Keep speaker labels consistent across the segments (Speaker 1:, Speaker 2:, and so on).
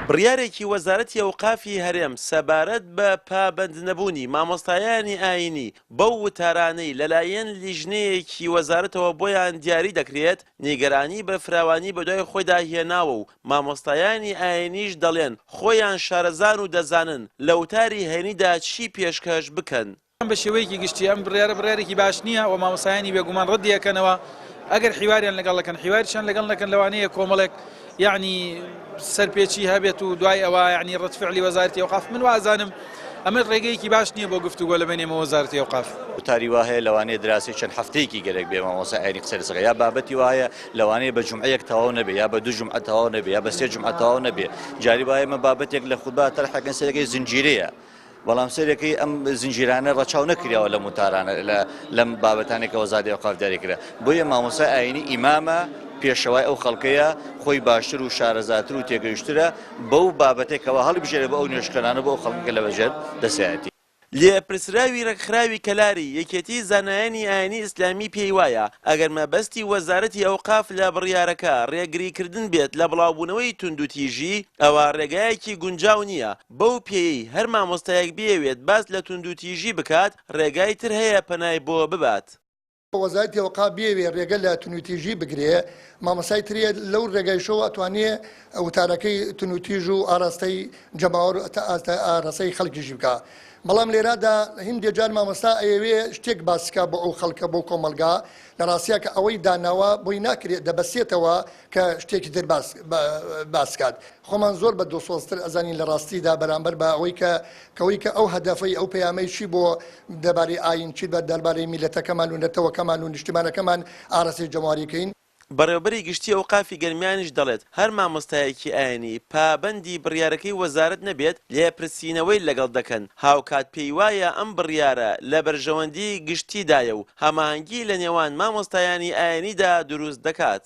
Speaker 1: بڕیارێکی وەزارەتی ئەوقافی هەرێم سەبارەت بە پابەندنەبوونی مامۆستایانی ئایینی بەو وتارانەی لەلایەن لیژنەیەکی وەزارەتەوە بۆیان دیاری دەکرێت، نیگەرانی بەرفراوانی بەدوای خۆیدا هێناوە و مامۆستایانی ئایینیش دەڵێن خۆیان شارەزان و دەزانن لە وتاری هەینیدا چی پێشکەش بکەن.
Speaker 2: بە شێوەیەکی گشتی ئەم بڕیارە بڕیارێکی باش نییە و مامۆستایانی بێگومان ڕەدی ئەکەنەوە ئەگەر حیواریان لەگەڵ دەکەن حیواریشان لەگەڵ نەکەن لەوانەیە کۆمەڵێک یعنی سەرپێچی هەبێت و دوای ئەوە یعنی ڕەد فعلی وەزارەتی ئەوقاف من وازانم ئەمە ڕێگەیەکی باش نییە بۆ گفتوگۆ لە بەینی ئێمە وەزارەتی ئەوقاف.
Speaker 3: وتاری وا هەیە لەوانەیە دراسەی چەند هەفتەیەکی گەرەک بێ مامۆستا ئاینی قسەی لەسەر یا بابەتی وا هەیە لەوانەیە بە جومعەیەک تەواو نەبێ یا بە دوو جومعە تەواو نەبێ یا بە سێ جومعە تەواو نەبێ جاری وایە ئێمە بابەتێک لە خوتبە تەرحەکەن سەرەکەی زنجیرەیە بەڵام سەیرەکەی ئەم زنجیرانە ڕەچاو نەکراوە لەم وتارانە لەم بابەتانێک کە وەزارەتی ئەوقاف دیاری کرا بۆیە مامۆستای ئاینی ئیمامە پێشەوای ئەو خەڵکەیە خۆی باشتر و شارەزاتر و تێگەیشترە بەو بابەتێک کەوا هەڵیبژێرێ بۆ ئەو نوێژخوێنانە بۆ ئەو خەڵکە کە لەبەژێر دەستیایەتی.
Speaker 1: لێپرسراوی رێکخراوی کەلاری یەکێتی زانایانی ئاینی ئیسلامی پێی وایە، ئەگەر مەبەستی وەزارەتی ئەوقاف لە بڕیارەکە رێگریکردن بێت لە بڵاوبوونەوەی توندوتیژی، ئەوا رێگایەکی گونجاو نییە، بەو پێیەی هەر مامۆستایەک بیەوێت باس لە توندوتیژی بکات، رێگای تر هەیە پەنای بۆ ببات.
Speaker 4: وەزارەتی ئەوقاف بیەوێ رێگە لە تونوتیژی بگرێ، مامۆستای تر هەیە لەو رێگایشەوە ئەتوانێ وتارەکەی تونوتیژ و ئاراستەی جەماوەر و ئاراستەی خەڵکیشی بکا. بەڵام لێرادا هیندێ جار مامۆستا ئەیەوێ شتێک باس کا بۆ ئەو خەڵکە بۆ کۆمەڵگا، لە ڕاستیا کە ئەوەی داناوە بۆی ناکرێ دەبەستێتەوە کە شتێکی تر باس باس کات. خۆمان زۆر بە دڵسۆزتر ئەزانین لە ڕاستیدا بەرامبەر بە ئەوەی کە کەوەی کە ئەو هەدەفەی ئەو پەیامەی چی بۆ دەربارەی ئایین چی بە دەربارەی میللەتەکەمان و نەتەوەکەمان و نیشتیمانەکەمان ئاراستەی جەماوەری کەین.
Speaker 1: بەڕێوەبەری گشتی ئەوقافی گەرمیانیش دەڵێت، هەر مامۆستایەکی ئایینی پابەندی بڕیارەکەی وەزارەت نەبێت، لێپرسینەوەی لەگەڵ دەکەن، هاوکات پێیوایە ئەم بڕیارە لە بەرژەوەندی گشتیدایە و هەماهەنگی لەنێوان مامۆستایانی ئایینیدا دروست دەکات.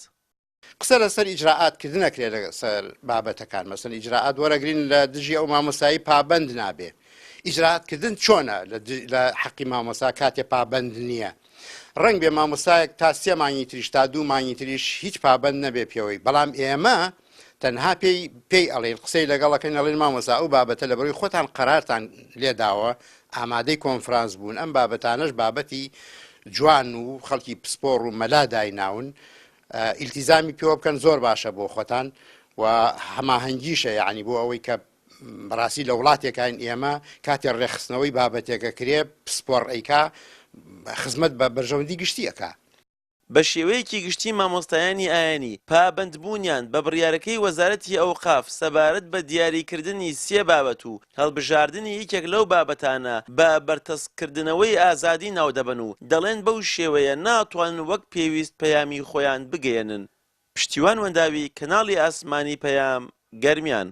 Speaker 5: قسە لەسەر ئیجرائات کردن ئەکرێ لەسەر بابەتەکان مەسەن ئیجرائات وەرەگرین لە دژی ئەو مامۆستایی پابەند نابێ ئیجرائات کردن چۆنە لە حەقی مامۆستا کاتێ پابەند نییە ڕەنگ بێ مامۆستایەک تا سێ مانگی تریش تا دوو مانگی تریش هیچ پابەند نەبێ پێوەی بەڵام ئێمە تەنها پێی پێی ئەڵێن قسەی لەگەڵەکەین ئەڵێن مامۆستا ئەو بابەتە لە بەروی خۆتان قەرارتان لێداوە ئامادەی کۆنفرانس بوون ئەم بابەتانەش بابەتی جوان و خەڵکی پسپۆڕ و مەلا دایناون ئیلتیزامی پێوە بکەن زۆر باشە بۆ خۆتان و هەماهەنگیشە یعنی بۆ ئەوەی کە بەڕاستی لە وڵاتێکین ئێمە کاتێ ڕێکخستنەوەی بابەتێکە کرێ پسپۆڕ ئەیکا خزمەت بە بەرژەوەندی گشتی ئەکا.
Speaker 1: بە شێوەیەکی گشتی مامۆستایانی ئایینی پابەندبوونیان بە بڕیارەکەی وەزارەتی ئەوقاف سەبارەت بە دیاریکردنی سێ بابەت و هەڵبژاردنی یەکێک لەو بابەتانە بە بەرتەسککردنەوەی ئازادی ناودەبەن و دەڵێن بەو شێوەیە ناتوانن وەک پێویست پەیامی خۆیان بگەیەنن. پشتیوان وەنداوی، کەناڵی ئاسمانی پەیام، گەرمیان.